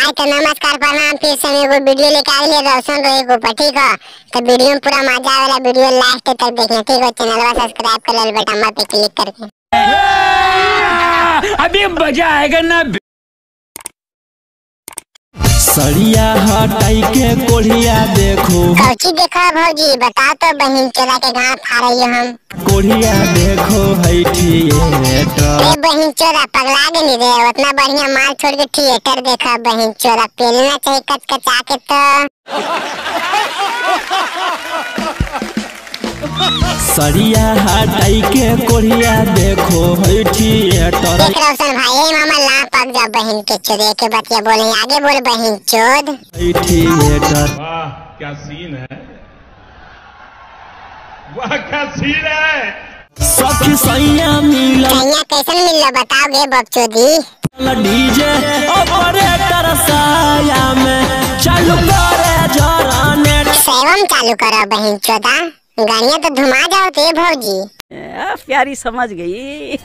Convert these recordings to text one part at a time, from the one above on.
भाई तो नमस्कार प्रणाम, फिर से एगो वीडियो लेके आ गए रोशन रोही के ऊपर, ठीक है। तो वीडियो में पूरा मजा आवेला, वीडियो लास्ट तक देखना, ठीक है। चैनलवा सब्सक्राइब कर ले बटन पे क्लिक करके। अभी मजा आएगा ना। सड़िया हटाई के कोढ़िया देखो, कौची देखो भौजी बता तो बहन चोरा के गांव खा रही हम। कोढ़िया देखो है थिएटर। अरे बहन चोरा पगला गेली रे, उतना बढ़िया माल छोड़ के थिएटर देखा बहन चोरा, पेलना चाहिए कचकचा के तो। सड़िया हटाई के कोढ़िया देखो है थिएटर। देख रोशन भाई मामा ला पक जा बहन के चोरे के बतिया बोले, आगे बोल बहन चोद। थिएटर। वाह क्या सीन है, वाह क्या सीन है। सखी सैया मिला, सैया कैसन मिला बताओगे बकचोदी। डीजे ऑपरेटर साया में चालू करे जरा सेवम चालू करो बहन चोदा, गाड़ियाँ तो धुमा जाओ ते भौजी। प्यारी समझ गई।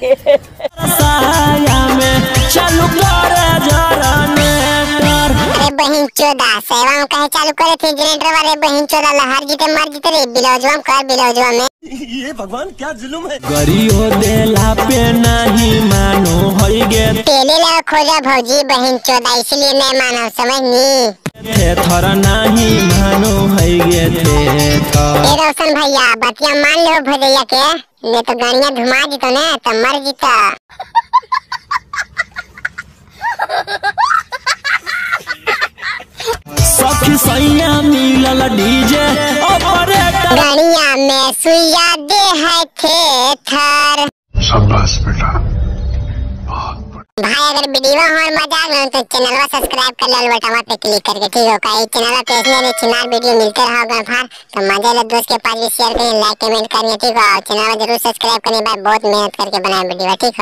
साया में चालू करे जनरेटर। अरे बहन चोदा सेवा कहे चालू करे थे जनरेटर वाले बहन चोदा, लहर जीते मर जीते रे बिलौजवा कर बिलौजवा में। ये भगवान क्या जुल्म है। गरियो देला पे नहीं मानो होई गे, तेले ला खोजा भौजी बहन चोदा, इसलिए नहीं मानो समझनी। थे थोड़ा नहीं मानो है गे थे थर। ए रोशन भैया बतिया मान लो भैया के, नहीं तो गाड़ियां धुमा जीतो ना तो मर जीता। सखी सैया मिलल डीजे ऑपरेटर। गाड़िया में सुइया दे है थे थर। शाबाश बेटा। भाई अगर वीडियो और मजा आ तो चैनल सब्सक्राइब कर लो बटन पे क्लिक करके, ठीक हो। का चैनल पे ऐसे चिनार वीडियो मिलते रहोगे भाई, तो मजा ले दोस्त के पास भी शेयर करें, लाइक कमेंट करें, ठीक हो। चैनल जरूर सब्सक्राइब करें भाई, बहुत मेहनत करके बनाया वीडियो, ठीक हो।